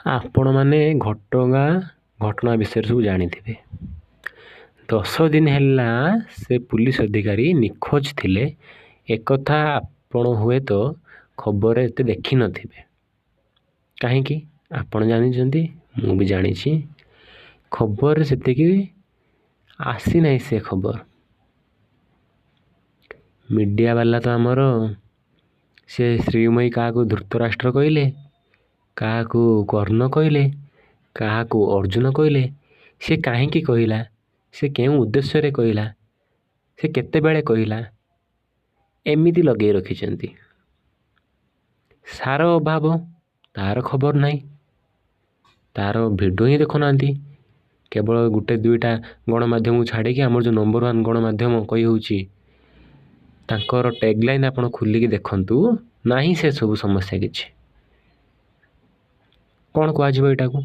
ଆପଣମାନେ ଘଟଗାଁ ଘଟଣା ବିଷୟରେ ସବୁ ଜାଣିଥିବେ। 10 ଦିନ ହେଲା ସେ ପୁଲିସ ଅଧିକାରୀ ନିଖୋଜ ଥିଲେ, ଏକଥା ଆପଣ ହୁଏତ ଖବରରେ ଏତେ ଦେଖିନଥିବେ। କାହିଁକି ଆପଣ ଜାଣିଛନ୍ତି, ମୁଁ ବି ଜାଣିଛି, ଖବରରେ ସେତିକି ଆସିନାହିଁ ସେ ଖବର। ମିଡ଼ିଆ ବାଲା ତ ଆମର ସେ ଶ୍ରୀମୟୀ କାହାକୁ ଧୃତରାଷ୍ଟ୍ର କହିଲେ, କାହାକୁ କର୍ଣ୍ଣ କହିଲେ, କାହାକୁ ଅର୍ଜୁନ କହିଲେ। ସେ କାହିଁକି କହିଲା, ସେ କେଉଁ ଉଦ୍ଦେଶ୍ୟରେ କହିଲା, ସେ କେତେବେଳେ କହିଲା, ଏମିତି ଲଗେଇ ରଖିଛନ୍ତି। ସାର ଅଭାବ, ତାର ଖବର ନାହିଁ, ତାର ଭିଡ଼ିଓ ହିଁ ଦେଖୁନାହାନ୍ତି। କେବଳ ଗୋଟେ ଦୁଇଟା ଗଣମାଧ୍ୟମକୁ ଛାଡ଼ିକି ଆମର ଯେଉଁ ନମ୍ବର 1 ଗଣମାଧ୍ୟମ କହି ହେଉଛି, ତାଙ୍କର ଟ୍ୟାଗ୍ଲାଇନ୍ ଆପଣ ଖୋଲିକି ଦେଖନ୍ତୁ, ନାହିଁ ସେସବୁ ସମସ୍ୟା କିଛି। କ'ଣ କୁହାଯିବ ଏଇଟାକୁ?